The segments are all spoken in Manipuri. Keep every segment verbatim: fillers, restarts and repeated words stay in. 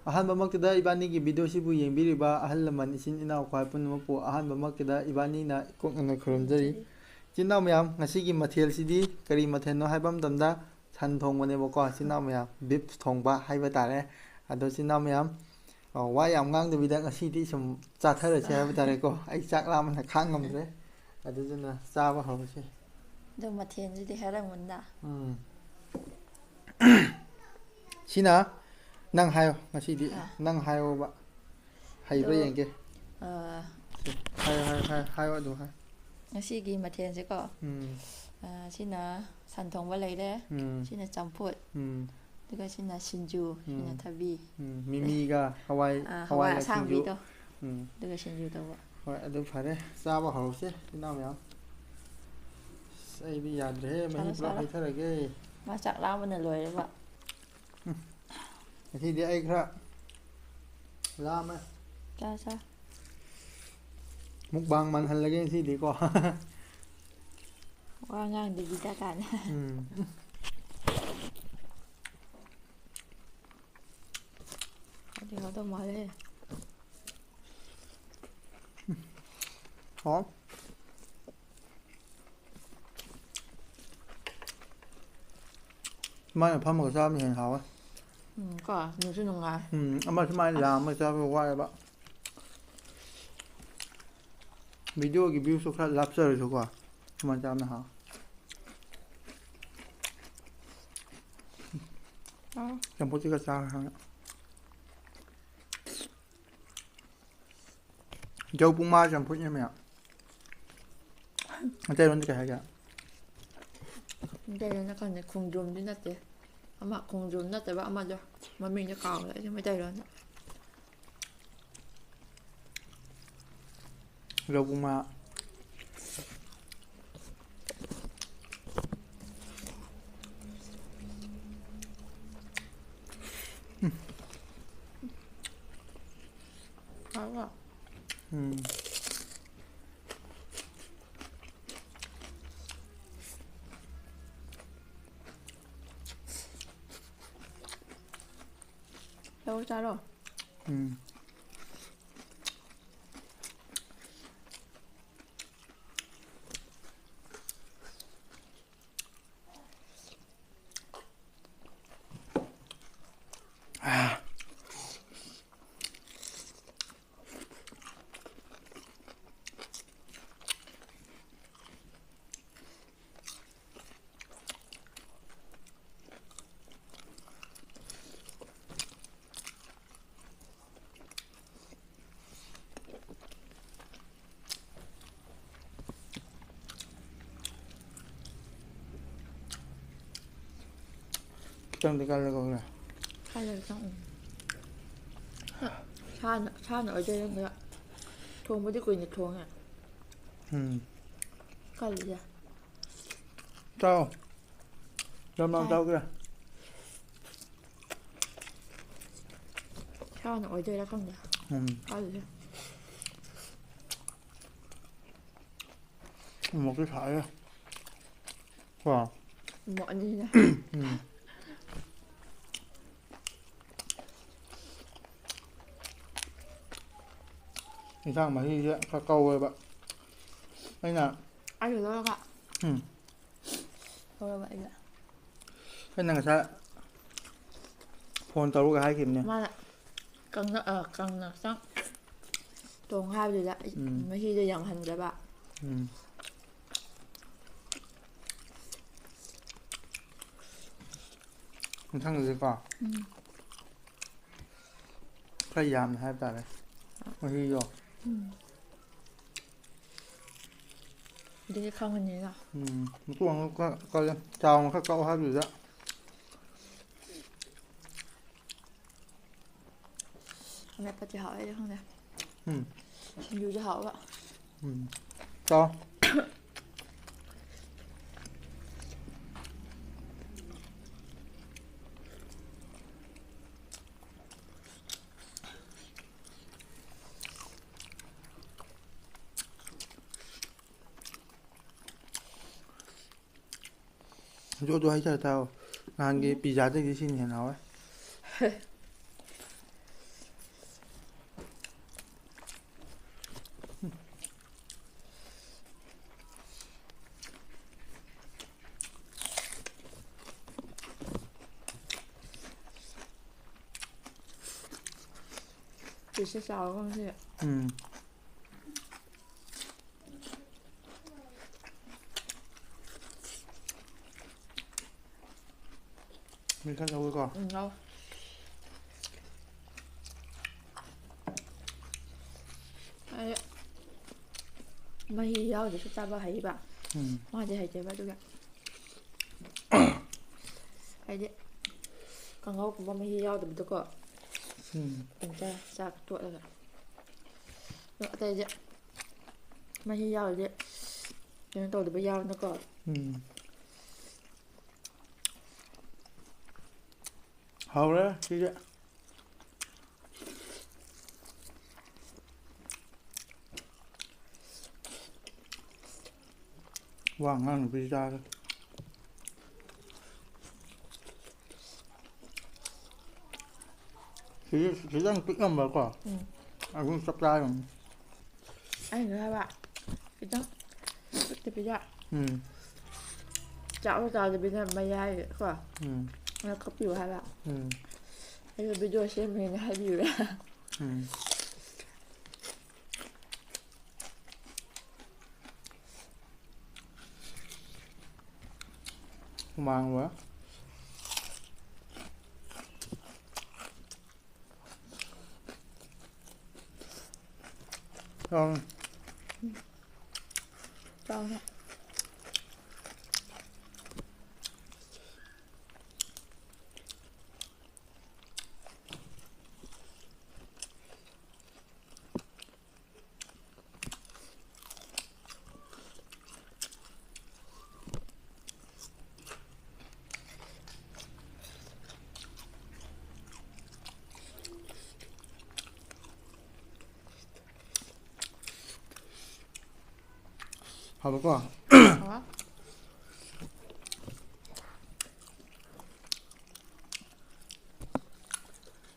ꯑꯍꯥꯟꯕꯃꯛꯇꯗ ꯏꯕꯥꯅꯤꯒꯤ ꯚꯤꯗꯤꯑꯣꯁꯤꯕꯨ ꯌꯦꯡꯕꯤꯔꯤꯕ ꯑꯍꯜ ꯂꯃꯟ, ꯏꯆꯤꯟ ꯏꯅꯥꯎ ꯈ꯭ꯋꯥꯏ ꯄꯨꯝꯅꯃꯛꯄꯨ ꯑꯍꯥꯟꯕꯃꯛꯇꯗ ꯏꯕꯥꯅꯤꯅ ꯏꯀꯣꯛꯅꯅ ꯈꯨꯔꯨꯝꯖꯔꯤ꯫ ꯏꯆꯤꯟ ꯏꯅꯥꯎ ꯃꯌꯥꯝ, ꯉꯁꯤꯒꯤ ꯃꯊꯦꯜꯁꯤꯗꯤ ꯀꯔꯤ ꯃꯊꯦꯜꯅꯣ ꯍꯥꯏꯕ ꯃꯇꯝꯗ, ꯁꯟ ꯊꯣꯡꯕꯅꯦꯕꯀꯣ, ꯏꯆꯤꯟ ꯏꯅꯥꯎ ꯃꯌꯥꯝ, ꯕꯤꯐ ꯊꯣꯡꯕ ꯍꯥꯏꯕ ꯇꯥꯔꯦ꯫ ꯑꯗꯣ ꯏꯆꯤꯟ ꯏꯅꯥꯎ ꯃꯌꯥꯝ, ꯑ, ꯋꯥ ꯌꯥꯝ ꯉꯥꯡꯗꯕꯤꯗ ꯉꯁꯤꯗꯤ ꯁꯨꯝ ꯆꯥꯊꯔꯁꯦ ꯍꯥꯏꯕ ꯇꯥꯔꯦꯀꯣ꯫ ꯑꯩ ꯆꯥꯛ ꯂꯥꯝꯕꯅ ꯈꯥꯡ ꯉꯝꯗ꯭ꯔꯦ꯫ ꯑꯗꯨꯗꯨꯅ ꯆꯥꯕ ꯍꯧꯔꯁꯦ꯫ ꯑꯗꯣ ꯃꯊꯦꯜꯁꯤꯗꯤ ꯍꯥꯏꯔꯝꯃꯨꯅ꯫ ꯎꯝ꯫ ꯁꯤꯅ ꯅꯪ ꯍꯥꯏꯌꯣ ꯉꯁꯤꯗꯤ꯫ ꯑꯥ꯫ ꯅꯪ ꯍꯥꯏꯌꯣꯕ꯫ ꯍꯩꯕ꯭ꯔꯥ ꯑꯗꯣ, ꯌꯦꯡꯒꯦ꯫ ꯑꯥ, ꯁꯦ, ꯍꯥꯏꯌꯣ, ꯍꯥꯏꯌꯣ, ꯍꯥꯏꯌꯣ, ꯍꯥꯏꯌꯣ, ꯑꯗꯨ ꯍꯥꯏꯌꯣ꯫ ꯉꯁꯤꯒꯤ ꯃꯊꯦꯜꯁꯦꯀꯣ, ꯎꯝ꯫ ꯑꯥ, ꯁꯤꯅ ꯁꯟ ꯊꯣꯡꯕ ꯂꯩꯔꯦ, ꯎꯝ꯫ ꯁꯤꯅ ꯆꯝꯐꯨꯠ, ꯎꯝ꯫ ꯑꯗꯨꯒ ꯁꯤꯅ ꯁꯤꯡꯖꯨ, ꯁꯤꯅ ꯎꯝ꯫ ꯊꯕꯤ꯫ ꯎꯝ, ꯃꯤꯃꯤꯒ ꯍꯋꯥꯏ, ꯑꯥ, ꯍꯋꯥꯏ ꯍꯋꯥꯏꯒ ꯁꯤꯡꯖꯨ꯫ ꯑꯁꯥꯡꯕꯤꯗꯣ, ꯎꯝ꯫ ꯑꯗꯨꯒ ꯁꯤꯡꯖꯨ ꯇꯧꯕ꯫ ꯍꯣꯏ, ꯑꯗꯨ ꯐꯔꯦ꯫ ꯆꯥꯕ ꯍꯧꯔꯁꯦ, ꯏꯅꯥꯎ ꯃꯌꯥꯝ꯫ ꯑꯁ, ꯑꯩꯗꯤ ꯌꯥꯗ꯭ꯔꯦꯍꯦ, ꯃꯍꯤ ꯆꯥꯔꯣ, ꯄꯨꯂꯞ ꯆꯥꯔꯣ꯫ ꯍꯩꯊꯔꯒꯦ꯫ ꯃꯥ ꯆꯥꯛ ꯂꯥꯝꯕꯅ ꯂꯣꯏꯔꯦꯕ꯫ ꯎꯝ꯫ ꯉꯁꯤꯗꯤ ꯑꯩ ꯈꯔ ꯂꯥꯝꯃꯦ꯫ ꯆꯥ, ꯆꯥ꯫ ꯃꯨꯛꯕꯥꯡ ꯃꯥꯟꯍꯜꯂꯒꯦ ꯉꯁꯤꯗꯤꯀꯣ꯫ ꯋꯥ ꯉꯥꯡꯗꯕꯤꯗ ꯀꯥꯏꯅ꯫ ꯎꯝ꯫ ꯍꯥꯎꯗꯤ ꯍꯥꯎꯗꯧ ꯃꯥꯜꯂꯦ꯫ ꯍꯥꯎ꯫ ꯁꯨꯃꯥꯏꯅ ꯐꯝꯃꯒ ꯆꯥꯕꯅ ꯍꯦꯟꯅ ꯍꯥꯎꯋꯦ꯫ ꯎꯝ, ꯀꯣ, ꯅꯨꯡꯁꯨ ꯅꯨꯡꯉꯥꯏ꯫ ꯎꯝ, ꯑꯃ ꯁꯨꯃꯥꯏꯅ ꯑꯁ꯫ ꯂꯥꯝꯃꯒ ꯆꯥꯕ ꯋꯥꯏꯑꯦꯕ꯫ ꯚꯤꯗꯤꯑꯣꯒꯤ ꯚ꯭ꯌꯨꯁꯨ ꯈꯔ ꯂꯥꯞꯆꯔꯁꯨꯀꯣ, ꯁꯨꯃꯥꯏꯅ ꯆꯥꯕꯅ ꯍꯥꯎꯋꯦ꯫ ꯑꯥ꯫ ꯆꯝꯐꯨꯠꯁꯤꯒ ꯆꯥꯔꯦ ꯍꯥꯟꯅ꯫ ꯖꯧ ꯄꯨꯡꯃꯥ ꯆꯝꯐꯨꯠꯅꯦ ꯃꯌꯥꯝ꯫ ꯃꯩꯇꯩꯂꯣꯟꯗ ꯀꯩ ꯍꯥꯏꯒꯦ? ꯃꯩꯇꯩꯂꯣꯟꯗ ꯈꯪꯗꯦ, ꯈꯣꯡꯗ꯭ꯔꯨꯝꯗꯤ ꯅꯠꯇꯦ꯫ ꯑꯃ ꯈꯣꯡꯗ꯭ꯔꯨꯝ ꯅꯠꯇꯕ ꯑꯃꯗꯣ, ꯃꯃꯤꯡꯗꯣ ꯀꯥꯎꯔꯦ ꯑꯩꯁꯨ ꯃꯩꯇꯩꯂꯣꯟꯗ꯫ ꯖꯧ ꯄꯨꯡꯃꯥ꯫ ꯎꯝ꯫ ꯍꯥꯎꯕ꯭ꯔꯣ? ꯎꯝ꯫ ꯇꯧꯔ ꯆꯥꯔꯣ꯫ ꯎꯝ꯫ ꯈꯤꯇꯪꯗꯤ ꯀꯜꯂꯦꯀꯣ, ꯈꯔ꯫ ꯀꯜꯂꯦ ꯈꯤꯇꯪ, ꯎꯝ꯫ ꯁꯥꯅ, ꯁꯥꯅ ꯑꯣꯏꯗꯣꯏꯔ ꯈꯪꯗꯦ꯫ ꯊꯣꯡꯕꯗꯤ ꯀꯨꯏꯅ ꯊꯣꯡꯉꯦ꯫ ꯎꯝ꯫ ꯀꯜꯂꯤꯗ꯫ ꯆꯥꯎ꯫ ꯌꯥꯝ ꯌꯥꯝ ꯆꯥꯏ꯫ ꯆꯥꯎ ꯀꯩꯅꯣ꯫ ꯁꯥꯅ ꯑꯣꯏꯗꯣꯏꯔꯥ ꯈꯪꯗꯦ꯫ ꯎꯝ꯫ ꯀꯜꯂꯤꯁꯦ꯫ ꯃꯣꯔꯣꯛꯇꯤ ꯁꯥꯏꯍꯦ꯫ ꯀꯣ? ꯃꯣꯔꯣꯛ ꯑꯅꯤꯁꯤꯅ꯫ ꯎꯝ꯫ ꯏꯟꯁꯥꯡ ꯃꯍꯤꯁꯦ ꯈꯔ ꯀꯧꯋꯦꯕ꯫ ꯑꯩꯅ ꯑꯩꯅ ꯂꯧꯔꯒ ꯎꯝ꯫ ꯂꯧꯔꯒ ꯑꯩꯅ ꯑꯩꯅ ꯉꯁꯥꯏ ꯐꯣꯟ ꯇꯧꯔꯒ ꯍꯥꯏꯈꯤꯕꯅꯦ꯫ ꯃꯥꯅ ꯀꯪꯅ, ꯑ, ꯀꯪꯅ ꯈꯤꯇꯪ ꯊꯣꯡꯉꯣ ꯍꯥꯏꯕꯗꯨꯗ ꯑꯩ ꯎꯝ꯫ ꯃꯍꯤꯗꯣ ꯌꯥꯝꯍꯟꯗ꯭ꯔꯕ꯫ ꯎꯝ꯫ ꯃꯊꯪꯗꯗꯤꯀꯣ ꯎꯝ꯫ ꯈꯔ ꯌꯥꯝꯅ ꯍꯥꯏꯕ ꯇꯥꯔꯦ ꯃꯍꯤꯗꯣ꯫ ꯎꯝ꯫ ꯑꯗꯨꯗꯤ ꯈꯪꯉꯅꯤꯅ꯫ ꯎꯝ, ꯃꯇꯣꯡ ꯑꯃ ꯈꯔ ꯀꯛꯑꯦ, ꯆꯥꯎꯅ ꯈꯔ ꯀꯛꯑꯣ ꯍꯥꯏꯕꯗꯨꯗ꯫ ꯑꯃꯦꯠꯄꯗꯤ ꯍꯥꯎꯋꯦ, ꯑꯩꯗꯤ ꯈꯪꯗꯦ꯫ ꯎꯝ꯫ ꯁꯤꯡꯖꯨꯁꯨ ꯍꯥꯎꯕ꯫ ꯎꯝ꯫ ꯆꯥꯎ꯫ ꯑꯗꯨ, ꯑꯗꯨ ꯍꯥꯏꯖꯔ ꯇꯥꯎ꯫ ꯅꯍꯥꯟꯒꯤ ꯎꯝ꯫ ꯄꯤꯖꯥꯗꯒꯤꯗꯤ ꯁꯤꯅ ꯍꯦꯟꯅ ꯍꯥꯎꯋꯦ꯫ ꯄꯤꯁꯁꯦ ꯆꯥꯎꯔꯒ ꯉꯁꯤ꯫ ꯎꯝ꯫ ꯃꯤ ꯈꯔ ꯂꯧꯒꯦꯀꯣ꯫ ꯎꯝ, ꯂꯧ꯫ ꯑꯩ ꯃꯍꯤ ꯌꯥꯎꯗ꯭ꯔꯁꯨ ꯆꯥꯕ ꯍꯩꯕ꯫ ꯎꯝ꯫ ꯃꯥꯗꯤ ꯍꯩꯇꯦꯕ ꯑꯗꯨꯒꯤ꯫ ꯍꯥꯏꯗꯤ ꯀꯥꯡꯍꯧꯒꯨꯝꯕ ꯃꯍꯤ ꯌꯥꯎꯗꯕꯗꯣꯀꯣ꯫ ꯎꯝ꯫ ꯑꯗꯨꯝ ꯆꯥ-, ꯆꯥꯛ ꯇꯣꯠꯂꯒ꯫ ꯑꯗꯣ ꯑꯇꯩꯗꯤ ꯃꯍꯤ ꯌꯥꯎꯔꯗꯤ ꯀꯩꯅꯣ ꯇꯧꯗꯕ ꯌꯥꯎꯅꯀꯣ꯫ ꯎꯝ꯫ ꯍꯥꯎꯔꯦ ꯁꯤꯗꯤ꯫ ꯋꯥ ꯉꯥꯡ ꯅꯨꯄꯤ ꯆꯥꯔꯦ꯫ ꯁꯤꯗꯤ ꯈꯤꯇꯪ ꯄꯤꯛꯑꯝꯕꯀꯣ꯫ ꯎꯝ꯫ ꯑꯗꯨꯝ ꯆꯞ ꯆꯥꯔꯝꯅꯤ꯫ ꯑꯩꯅ ꯍꯥꯏꯕ ꯈꯤꯇꯪ ꯄꯤꯛꯇ ꯄꯤꯖ-, ꯎꯝ꯫ ꯆꯥꯎꯕ ꯆꯥꯎꯗꯕꯤꯗ ꯃꯌꯥꯏ ꯀꯣ꯫ ꯎꯝ꯫ ꯑꯗ ꯀꯛꯄꯤꯌꯨ ꯍꯥꯏꯕ꯫ ꯎꯝ꯫ ꯑꯩꯁꯨ video ꯁꯦꯝꯕꯅꯤꯅ ꯍꯥꯏꯕꯤꯌꯨꯔꯥ? ꯎꯝ꯫ ꯍꯨꯃꯥꯡ ꯂꯣꯏ꯫ ꯆꯥꯎꯅ꯫ ꯆꯥꯎꯅ꯫ ꯍꯥꯎꯕꯀꯣ? ꯍꯥꯎꯋꯦ꯫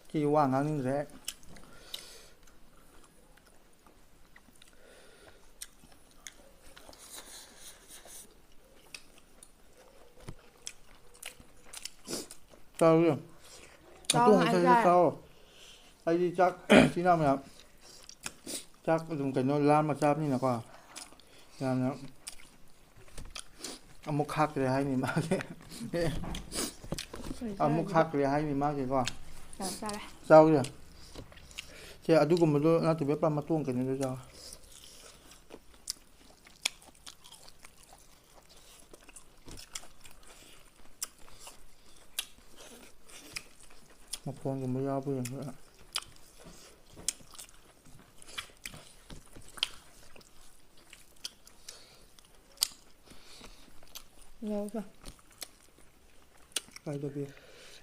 ꯁꯤ ꯋꯥ ꯉꯥꯡꯅꯤꯡꯗ꯭ꯔꯦ꯫ ꯆꯥꯎꯋꯦ꯫ ꯆꯥꯎ ꯑꯇꯣꯡ ꯍꯥꯏ ꯑꯇꯩꯗ ꯇꯥꯏ꯫ ꯆꯥꯎ꯫ ꯑꯩꯗꯤ ꯆꯥꯛ ꯏꯆꯤꯟ ꯏꯅꯥꯎ ꯃꯌꯥꯝ ꯆꯥꯛ ꯑꯗꯨꯝ ꯀꯩꯅꯣ ꯂꯥꯝꯃ ꯆꯥꯕꯅꯤꯅꯀꯣ, ꯌꯥꯝꯅ ꯑꯃꯨꯛ ꯈꯥꯛꯇ꯭ꯔꯦ ꯍꯥꯏꯅꯤ ꯃꯥꯒꯤ꯫ ꯑꯃꯨꯛ ꯈꯥꯛꯇ꯭ꯔꯦ ꯍꯥꯏꯅꯤ ꯃꯥꯒꯤꯀꯣ꯫ ꯌꯥꯝ ꯆꯥꯔꯦ꯫ ꯆꯥꯎ ꯌꯥ꯫ ꯁꯦ, ꯑꯗꯨꯒꯨꯝꯕꯗꯣ ꯅꯠꯇꯕ ꯄꯨꯔꯥ ꯃꯇꯣꯡ ꯀꯩꯅꯣꯗꯣ ꯆꯥꯎ꯫ ꯃꯐꯣꯟꯒꯨꯝꯕ ꯌꯥꯎꯕ꯭ꯔꯥ ꯌꯦꯡꯒꯦ꯫ ꯌꯥꯎꯕ꯭ꯔꯥ? ꯀꯥꯏꯗꯒꯤ?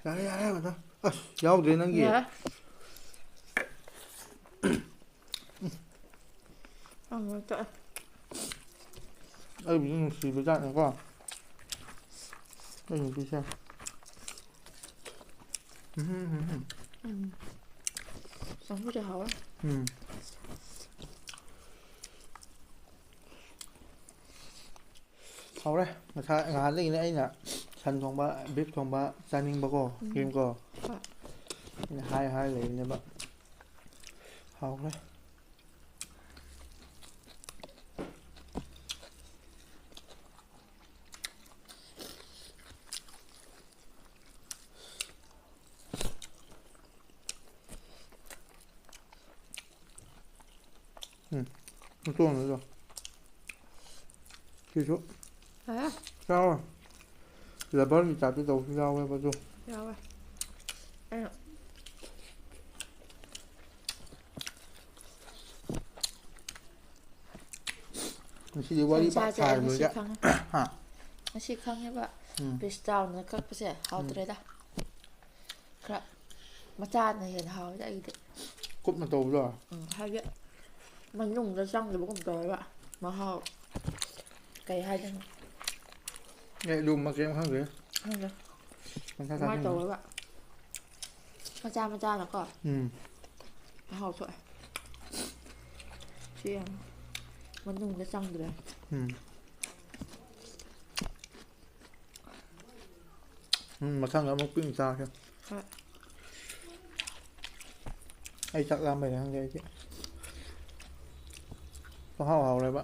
ꯌꯥꯔꯦ, ꯌꯥꯔꯦ, ꯃꯊꯪ꯫ ꯑꯁ, ꯌꯥꯎꯗ꯭ꯔꯦ ꯅꯪꯒꯤ꯫ ꯌꯥꯔꯦ꯫ ꯑꯃꯨꯛ ꯇꯣꯛꯑꯦ꯫ ꯑꯩꯕꯨꯗꯤ ꯅꯨꯡꯁꯤꯕꯖꯥꯠꯅꯤꯀꯣ꯫ ꯑꯩ ꯅꯨꯄꯤꯁꯦ꯫ ꯎꯝ, ꯎꯝ, ꯎꯝ꯫ ꯎꯝ꯫ ꯆꯝꯐꯨꯠꯁꯦ ꯍꯥꯎꯋꯦ꯫ ꯎꯝ꯫ ꯍꯥꯎꯔꯦ꯫ ꯉꯁꯥꯏ, ꯉꯍꯥꯟꯗꯒꯤꯅꯦ ꯑꯩꯅ ꯁꯟ ꯊꯣꯡꯕ, beef ꯊꯣꯡꯕ ꯆꯥꯅꯤꯡꯕꯀꯣ, ꯎꯝ꯫ ꯀ꯭ꯔꯤꯝꯀꯣ꯫ ꯍꯣꯏ꯫ ꯑꯩꯅ ꯍꯥꯏ, ꯍꯥꯏ ꯂꯩꯕꯅꯦꯕ꯫ ꯍꯥꯎꯈ꯭ꯔꯦ꯫ ꯎꯝ, ꯃꯇꯣꯡꯗꯨꯗ꯫ ꯁꯤꯁꯨ ꯍꯥ? ꯆꯥꯎ꯫ Rubberꯒꯤ typeꯇ ꯇꯧꯕꯁꯨ ꯌꯥꯎꯋꯦꯕ ꯑꯗꯨ꯫ ꯌꯥꯎꯋꯦ꯫ ꯑꯩꯅ ꯉꯁꯤꯗꯤ ꯋꯥꯔꯤ ꯄꯥꯛ ꯁꯟꯁꯥꯁꯦ ꯑꯩ ꯉꯁꯤ ꯁꯥꯔꯔꯣꯏꯒꯦ꯫ ꯈꯪꯉꯦ꯫ ꯍꯥ? ꯉꯁꯤ ꯈꯪꯉꯦꯕ꯫ ꯎꯝ꯫ Piece ꯆꯥꯎꯅ ꯀꯛꯄꯁꯦ ꯎꯝ꯫ ꯍꯥꯎꯇ꯭ꯔꯦꯗ꯫ ꯈꯔ ꯃꯆꯥꯅ ꯍꯦꯟꯅ ꯍꯥꯎꯋꯤꯗ ꯑꯩꯒꯤꯗꯤ꯫ ꯀꯨꯞꯅ ꯇꯧꯕꯗꯣ? ꯎꯝ, ꯍꯥꯏꯗꯤ ꯃꯅꯨꯡꯗ ꯆꯪꯗꯕꯒꯨꯝ ꯇꯧꯋꯦꯕ ꯃꯍꯥꯎ꯫ ꯀꯩ ꯍꯥꯏꯗꯣꯏꯅꯣ? ꯑꯩ ꯑꯗꯨꯒꯨꯝꯕ ꯀꯩꯝ ꯈꯪꯗꯦ꯫ ꯈꯪꯗꯦ꯫ ꯄꯪꯆꯥ ꯑꯗꯨꯃꯥꯏꯅ ꯆꯥꯁꯤꯟꯕ꯫ ꯇꯧꯋꯦꯕ꯫ ꯃꯆꯥ ꯃꯆꯥꯅꯀꯣ꯫ ꯎꯝ꯫ ꯃꯍꯥꯎ ꯊꯣꯛꯑꯦ꯫ ꯁꯤ ꯌꯥꯝ ꯃꯅꯨꯡꯗ ꯆꯪꯗ꯭ꯔꯦ꯫ ꯎꯝ꯫ ꯎꯝ, ꯃꯊꯪꯗ ꯑꯃꯨꯛ ꯄꯤꯛꯅ ꯆꯥꯔꯁꯦ꯫ ꯍꯣꯏ꯫ ꯑꯩ ꯆꯥꯛ ꯂꯥꯝꯕꯩꯔ ꯈꯪꯗꯦ, ꯑꯩꯗꯤ ꯄꯪꯍꯥꯎ ꯍꯥꯎꯔꯦꯕ꯫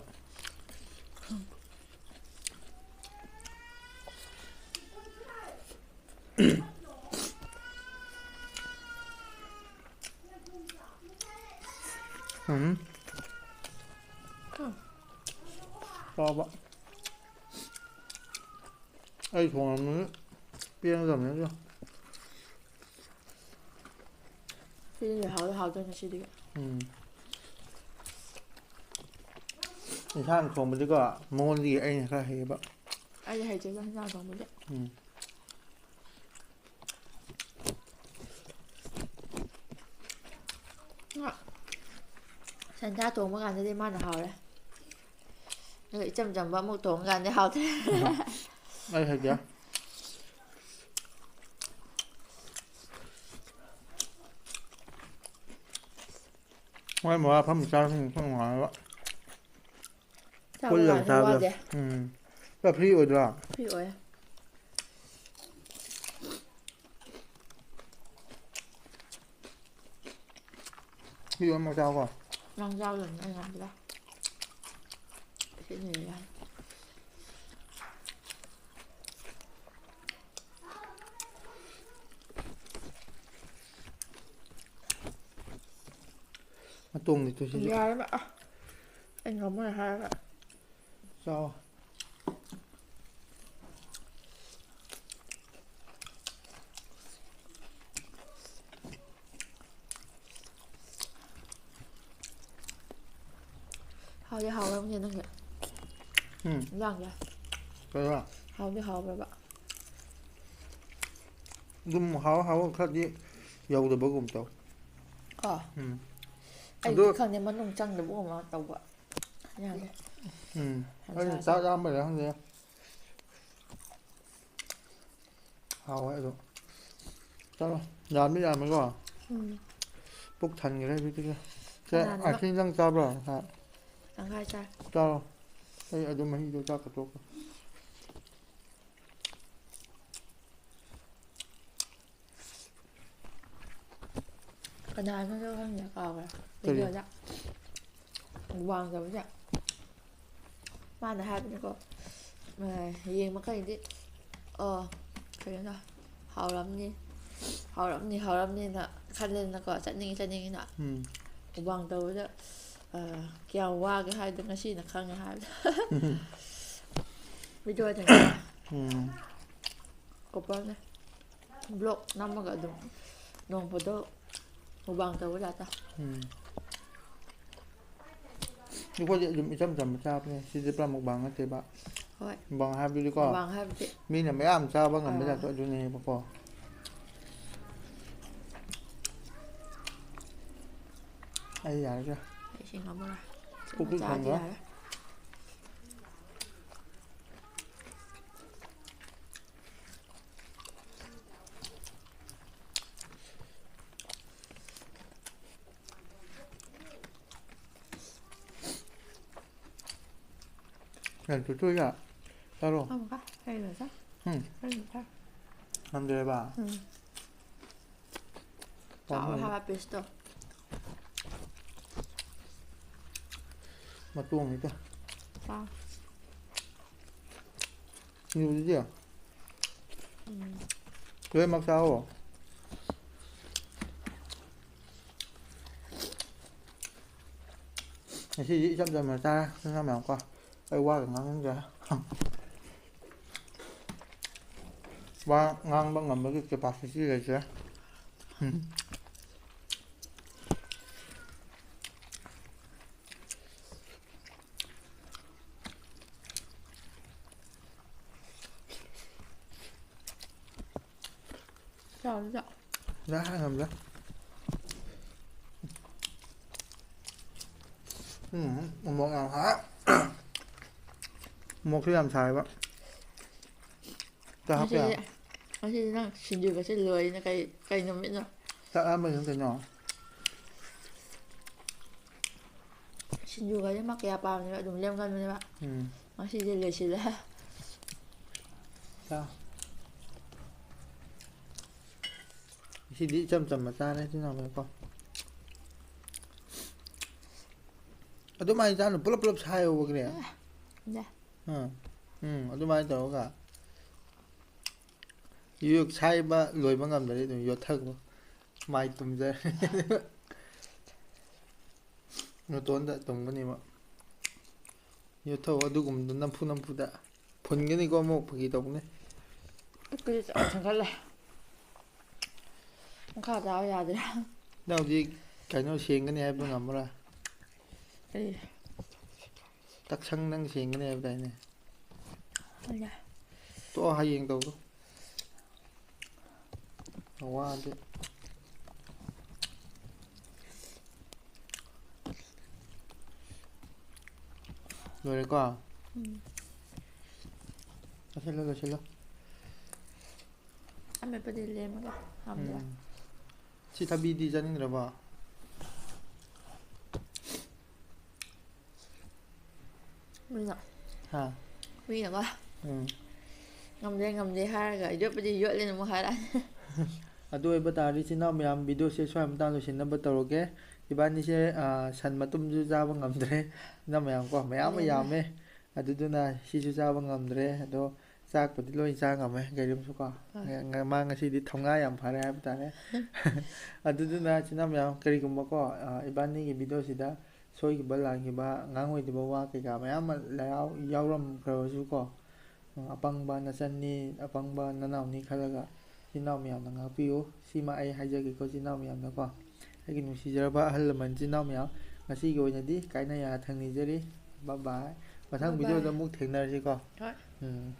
ꯎꯝ꯫ ꯆꯥꯕ꯫ ꯑꯩ ꯊꯣꯡꯉꯝꯅꯤꯅ ꯄꯦꯟꯒꯗꯕꯅꯤ ꯑꯗꯣ꯫ ꯁꯤꯗꯤ ꯍꯥꯎꯗꯤ ꯍꯥꯎꯗꯣꯏꯅꯦ ꯁꯤꯗꯤ꯫ ꯎꯝ꯫ ꯏꯟꯁꯥꯡ ꯊꯣꯡꯕꯗꯤꯀꯣ ꯃꯉꯣꯟꯗꯒꯤ ꯑꯩꯅ ꯈꯔ ꯍꯩꯌꯦꯕ꯫ ꯑꯩꯗꯤ ꯍꯩꯇꯦꯗ ꯏꯟꯁꯥꯡ ꯊꯣꯡꯕꯗꯤ꯫ ꯎꯝ꯫ ꯉꯥ ꯁꯟꯁꯥ ꯊꯣꯡꯕ ꯀꯥꯟꯗꯗꯤ ꯃꯥꯅ ꯍꯥꯎꯔꯦ꯫ ꯑꯗꯨꯒ ꯏꯆꯝ ꯆꯝꯕ ꯑꯃꯨꯛ ꯊꯣꯡꯉꯀꯥꯟꯗꯤ ꯍꯥꯎꯇ꯭ꯔꯦ꯫ ꯑꯩ ꯍꯩꯇꯦ꯫ ꯃꯣꯏ ꯃꯃꯥ ꯐꯝ ꯆꯥꯕꯁꯤꯡ ꯈꯔ ꯅꯨꯡꯉꯥꯏꯕ꯫ ꯆꯥꯕ ꯄꯨꯜꯂꯒ ꯀꯥꯟꯗ ꯆꯥꯕꯗꯣ꯫ ꯋꯥꯗꯦ꯫ ꯎꯝ꯫ ꯈꯔ free ꯑꯣꯏꯗ꯭ꯔꯣ? Free ꯑꯣꯏꯌꯦ꯫ ꯁꯤ ꯑꯃ ꯆꯥꯎꯀꯣ꯫ ꯅꯪ ꯆꯥꯕꯗꯨꯅ ꯑꯩ ꯉꯝꯗꯦꯗ꯫ ꯁꯤꯅ ꯌꯥꯏ꯫ ꯃꯇꯣꯡꯗꯤ ꯇꯨꯁꯤꯁꯨ꯫ ꯌꯥꯔꯦꯕ꯫ ꯑ, ꯑꯩ ꯉꯝꯃꯣꯏ ꯍꯥꯏꯔꯒ꯫ ꯆꯥꯎ꯫ ꯍꯥꯎꯗꯤ ꯍꯥꯎꯔꯝꯅꯤ ꯅꯪꯒꯤ ꯎꯝ꯫ ꯏꯟꯖꯥꯡꯁꯦ꯫ ꯀꯩꯔꯥ? ꯍꯥꯎꯗꯤ ꯍꯥꯎꯕ꯭ꯔꯕ? ꯑꯗꯨꯝ ꯍꯥꯎ ꯍꯥꯎ ꯈꯔꯗꯤ ꯌꯧꯗꯕꯒꯨꯝ ꯇꯧ꯫ ꯀꯣ? ꯎꯝ꯫ ꯑꯩꯗꯤ ꯑꯗꯨ ꯈꯪꯗꯦ, ꯃꯅꯨꯡ ꯆꯪꯗꯕꯒꯨꯝꯕ ꯇꯧꯕ꯫ ꯌꯥꯗꯦ꯫ ꯎꯝ꯫ ꯑꯩꯅ ꯁꯟꯁꯥꯁꯦ꯫ ꯆꯥꯛ ꯂꯥꯝꯕꯩꯔꯥ ꯈꯪꯗꯦ꯫ ꯍꯥꯎꯋꯦ ꯑꯗꯨꯝ꯫ ꯆꯥꯔꯣ꯫ ꯌꯥꯝꯗꯤ ꯌꯥꯝꯃꯦꯀꯣ꯫ ꯎꯝ꯫ ꯄꯨꯛ ꯊꯟꯈ꯭ꯔꯦ ꯍꯧꯖꯤꯛꯇꯤ꯫ ꯁꯦ, ꯀꯅꯥꯅꯣ? ꯑꯁꯤ ꯅꯪ ꯆꯥꯕ꯭ꯔꯣ? ꯍꯥ꯫ ꯇꯪꯈꯥꯏ ꯆꯥꯏ꯫ ꯆꯥꯔꯣ꯫ ꯑꯩ ꯑꯗꯨꯝ ꯃꯍꯤꯗꯣ ꯆꯥꯛꯀ ꯇꯣꯛꯀ꯫ ꯀꯅꯥꯅꯣꯗꯣ ꯈꯪꯗꯦ, ꯀꯥꯎꯈ꯭ꯔꯦ꯫ ꯀꯔꯤ? ꯚꯤꯗꯤꯑꯣꯗ ꯃꯨꯛꯕꯥꯡ ꯇꯧꯕꯁꯦ ꯃꯥꯅ ꯍꯥꯏꯕꯅꯤꯀꯣ, ꯑ, ꯌꯦꯡꯕ ꯃꯈꯩꯗꯤ, ꯑꯣ, ꯀꯩꯅꯣ, ꯍꯥꯎꯔꯝꯅꯤ, ꯍꯥꯎꯔꯝꯅꯤ, ꯍꯥꯎꯔꯝꯅꯤꯅ ꯈꯜꯂꯦꯗꯅꯀꯣ, ꯆꯠꯅꯤꯡꯉꯤ, ꯆꯠꯅꯤꯡꯉꯤꯅ꯫ ꯎꯝ꯫ ꯃꯨꯛꯕꯥꯡ ꯇꯧꯕꯗ, ꯑ, ꯀꯌꯥꯝ ꯋꯥꯒꯦ ꯍꯥꯏꯗꯣ ꯉꯁꯤꯅ ꯈꯪꯉꯦ ꯍꯥꯏꯕꯗꯣ꯫ ꯚꯤꯗꯤꯑꯣ ꯊꯦꯡꯅꯩ꯫ ꯎꯝ꯫ ꯀꯣꯄꯜꯅꯦ꯫ ꯕ꯭ꯂꯣꯛ ꯅꯝꯃꯒ ꯑꯗꯨꯝ ꯅꯣꯡ ꯐꯥꯗꯣꯛ ꯃꯨꯛꯕꯥꯡ ꯇꯧꯕ ꯖꯥꯠꯇꯣ꯫ ꯎꯝ꯫ ꯑꯩꯈꯣꯏꯗꯤ ꯑꯗꯨꯝ ꯏꯆꯝ ꯆꯝꯕ ꯆꯥꯕꯅꯦ꯫ ꯁꯤꯗꯤ ꯄꯨꯔꯥ ꯃꯨꯛꯕꯥꯡ ꯅꯠꯇꯦꯕ꯫ ꯍꯣꯏ꯫ ꯃꯨꯛꯕꯥꯡ ꯍꯥꯏꯕꯗꯤꯀꯣ, ꯃꯨꯛꯕꯥꯡ ꯍꯥꯏꯕꯗꯤ, ꯃꯤꯅ ꯃꯌꯥꯝ ꯆꯥꯕ ꯉꯝꯕ ꯑꯥ꯫ ꯖꯥꯠꯇꯣ ꯑꯗꯨꯅꯦꯕꯀꯣ꯫ ꯑꯩ ꯌꯥꯔꯦ꯫ ꯑꯩ ꯁꯤ ꯉꯝꯃꯔꯣꯏ꯫ ꯁꯤ ꯄꯨꯛ ꯄꯤꯛ ꯃꯆꯥꯗꯤ ꯊꯟꯕ꯫ ꯌꯥꯔꯦ꯫ ꯌꯥꯝ ꯆꯨꯊꯣꯛꯏꯗ꯫ ꯆꯥꯔꯣ꯫ ꯑꯃꯨꯛꯀ ꯀꯩꯅꯣ ꯆꯥ? ꯎꯝ꯫ ꯀꯩꯅꯣ ꯆꯥ? ꯉꯝꯗ꯭ꯔꯦꯕ? ꯎꯝ꯫ ꯆꯥꯎꯋꯦ ꯄꯥꯝꯃꯨꯏ꯫ ꯍꯥꯏꯕ ꯄꯤꯁꯇꯣ꯫ ꯃꯇꯣꯡꯅꯤꯗ꯫ ꯆꯥꯎ꯫ ꯁꯤꯡꯖꯨꯗꯨꯗꯤ? ꯎꯝ꯫ ꯂꯣꯏꯅꯃꯛ ꯆꯥꯑꯣ꯫ ꯉꯁꯤꯗꯤ ꯏꯆꯝ ꯆꯝꯅ ꯆꯥꯔꯦ, ꯏꯆꯝ ꯆꯝꯅꯀꯣ꯫ ꯑꯩ ꯋꯥꯒ ꯉꯥꯡꯅꯤꯡꯗ꯭ꯔꯦ꯫ ꯋꯥ ꯉꯥꯡꯕ ꯉꯝꯕꯒꯤ capacity ꯂꯩꯇ꯭ꯔꯦ꯫ ꯆꯥꯎ, ꯆꯥꯎ꯫ ꯆꯥ ꯉꯝꯗꯦ꯫ ꯎꯝ, ꯎꯃꯣꯔꯣꯛ ꯌꯥꯝ ꯁꯥꯏ꯫ ꯎꯃꯣꯔꯣꯛꯁꯨ ꯌꯥꯝ ꯁꯥꯏꯕ꯫ ꯆꯥ ꯍꯥꯞꯄ ꯌꯥ-, ꯉꯁꯤꯗꯤ, ꯉꯁꯤꯗꯤ ꯅꯪ ꯁꯤꯡꯖꯨꯒꯁꯦ ꯂꯣꯏꯔꯦꯅꯦ꯫ ꯀꯩ, ꯀꯩ ꯅꯨꯃꯤꯠꯅꯣ? ꯆꯥꯛ ꯂꯥꯝꯕꯩꯅꯤ ꯀꯩꯅꯣ꯫ ꯁꯤꯡꯖꯨꯒꯁꯦ ꯃꯥ ꯀꯌꯥ ꯄꯥꯝꯗꯦꯕ, ꯑꯗꯨꯝ ꯂꯦꯝꯒꯟꯕꯅꯦꯕ꯫ ꯎꯝ꯫ ꯉꯁꯤꯗꯤ ꯂꯣꯏꯁꯤꯜꯂꯦ꯫ ꯆꯥ꯫ ꯉꯁꯤꯗꯤ ꯏꯆꯝ ꯆꯝꯕ ꯆꯥꯔꯦ, ꯏꯆꯤꯟ ꯏꯅꯥꯎꯈꯩꯀꯣ꯫ ꯑꯗꯨꯃꯥꯏꯅ ꯆꯥꯅꯨ, ꯄꯨꯂꯞ ꯄꯨꯂꯞ ꯁꯥꯏꯌꯣꯕ ꯀꯔꯤ? ꯌꯥ꯫ ꯎꯝ, ꯎꯝ, ꯑꯗꯨꯃꯥꯏꯅ ꯇꯧꯔꯒ ꯌꯣꯠ ꯁꯥꯏꯕ ꯂꯣꯏꯕ ꯉꯝꯗ꯭ꯔꯗꯤ ꯑꯗꯨꯝ ꯌꯣꯠꯊꯈꯣ꯫ ꯃꯥꯏ ꯇꯨꯝꯖꯔꯅꯤ꯫ ꯅꯇꯣꯟꯗ ꯇꯨꯝꯒꯅꯦꯕ꯫ ꯌꯣꯠꯊꯧ ꯑꯗꯨꯒꯨꯝꯕꯗꯣ ꯅꯝꯐꯨ ꯅꯝꯐꯨꯗ꯫ ꯐꯨꯟꯒꯅꯤꯀꯣ ꯑꯃꯨꯛ, ꯐꯥꯒꯤ ꯇꯧꯕꯅꯦ꯫ ꯄꯨꯛꯀꯤꯁꯦ ꯆꯥꯎ ꯊꯟꯒꯠꯂꯦ꯫ ꯃꯈꯥ ꯆꯥꯕ ꯌꯥꯗ꯭ꯔꯦ꯫ ꯅꯪ ꯍꯧꯖꯤꯛ ꯀꯩꯅꯣ ꯁꯦꯡꯒꯅꯤ ꯍꯥꯏꯕꯗꯣ ꯉꯝꯃꯔꯣꯏ꯫ ꯀꯔꯤ? ꯇꯛꯁꯪ ꯅꯪ ꯁꯦꯡꯒꯅꯤ ꯍꯥꯏꯕꯗꯥꯏꯅꯦ? ꯑꯩꯅ ꯇꯣꯛꯑꯣ, ꯍꯌꯦꯡ ꯇꯧꯔꯣ꯫ ꯋꯥꯗꯤ꯫ ꯂꯣꯏꯔꯦꯀꯣ? ꯎꯝ꯫ ꯂꯣꯏꯁꯤꯜꯂꯣ, ꯂꯣꯏꯁꯤꯜꯂꯣ꯫ ꯑꯃꯦꯠꯄꯗꯤ ꯂꯦꯝꯃꯒ ꯉꯝꯗ꯭ꯔꯦ꯫ ꯎꯝ꯫ ꯁꯤ ꯊꯕꯤꯗꯤ ꯆꯥꯅꯤꯡꯗ꯭ꯔꯕꯣ? ꯃꯤꯅ ꯍꯥ? ꯃꯤꯅꯀꯣ ꯎꯝ꯫ "ꯉꯝꯗꯦ, ꯉꯝꯗꯦ" ꯍꯥꯏꯔꯒ "ꯌꯣꯠꯄꯗꯤ ꯌꯣꯠꯂꯦꯅ" ꯑꯃꯨꯛ ꯍꯥꯏꯔꯛꯑꯅꯤ꯫ ꯑꯗꯨ ꯑꯣꯏꯕ ꯇꯥꯔꯗꯤ, ꯏꯆꯤꯟ ꯏꯅꯥꯎ ꯃꯌꯥꯝ, ꯚꯤꯗꯤꯑꯣꯁꯦ ꯁ꯭ꯋꯥꯏ ꯃꯇꯥꯡ ꯂꯣꯏꯁꯤꯟꯅꯕ ꯇꯧꯔꯒꯦ꯫ ꯏꯕꯥꯅꯤꯁꯦ, ꯑ, ꯁꯟ ꯃꯇꯨꯝꯁꯨ ꯆꯥꯕ ꯉꯝꯗ꯭ꯔꯦ, ꯏꯆꯤꯟ ꯏꯅꯥꯎ ꯃꯌꯥꯝ ꯀꯣ, ꯃꯌꯥꯝ ꯑꯃ ꯂꯦꯝꯃꯦ꯫ ꯌꯥꯝꯃꯦ꯫ ꯑꯗꯨꯗꯨꯅ ꯁꯤꯁꯨ ꯆꯥꯕ ꯉꯝꯗ꯭ꯔꯦ꯫ ꯑꯗꯣ ꯆꯥꯛꯄꯨꯗꯤ ꯂꯣꯏ ꯆꯥ ꯉꯝꯃꯦ, ꯀꯩꯔꯨꯝꯁꯨ ꯀꯣ꯫ ꯍꯣꯏ꯫ ꯉ-, ꯉ-, ꯃꯥ ꯉꯁꯤꯗꯤ ꯊꯧꯅꯥ ꯌꯥꯝ ꯐꯔꯦ ꯍꯥꯏꯕ ꯇꯥꯔꯦ꯫ ꯑꯗꯨꯗꯨꯅ ꯏꯆꯤꯟ ꯏꯅꯥꯎ ꯃꯌꯥꯝ, ꯀꯔꯤꯒꯨꯝꯕꯀꯣ, ꯑ, ꯏꯕꯥꯅꯤꯒꯤ ꯚꯤꯗꯤꯑꯣꯁꯤꯗ ꯁꯣꯏꯈꯤꯕ ꯂꯥꯟꯈꯤꯕ, ꯉꯥꯡꯉꯣꯏꯗꯕ ꯋꯥ ꯀꯩꯀꯥ ꯃꯌꯥꯝ ꯑꯃ ꯂꯩꯔꯥꯎ-, ꯌꯥꯎꯔꯝꯈ꯭ꯔꯕꯁꯨ ꯀꯣ, ꯑꯄꯪꯕ ꯅꯆꯟꯅꯤ, ꯑꯄꯪꯕ ꯅꯅꯥꯎꯅꯤ ꯈꯜꯂꯒ ꯏꯆꯤꯟ ꯏꯅꯥꯎ ꯃꯌꯥꯝꯅ ꯉꯥꯛꯄꯤꯌꯨ꯫ ꯁꯤꯃ ꯑꯩ ꯍꯥꯏꯖꯒꯦꯀꯣ ꯏꯆꯤꯟ ꯏꯅꯥꯎ ꯃꯌꯥꯝꯗꯀꯣ꯫ ꯑꯩꯒꯤ ꯅꯨꯡꯁꯤꯖꯔꯕ ꯑꯍꯜ ꯂꯃꯟ ꯏꯆꯤꯟ ꯏꯅꯥꯎ ꯃꯌꯥꯝ, ꯉꯁꯤꯒꯤ ꯑꯣꯏꯅꯗꯤ ꯀꯥꯏꯅ ꯌꯥꯊꯪ ꯅꯤꯖꯔꯤ꯫ ꯕꯥꯏ ꯕꯥꯏ꯫ ꯃꯊꯪ ꯕꯥꯏ ꯕꯥꯏ꯫ ꯚꯤꯗꯤꯑꯣꯗ ꯑꯃꯨꯛ ꯊꯦꯡꯅꯔꯁꯤꯀꯣ꯫ ꯍꯣꯏ꯫ ꯎꯝ꯫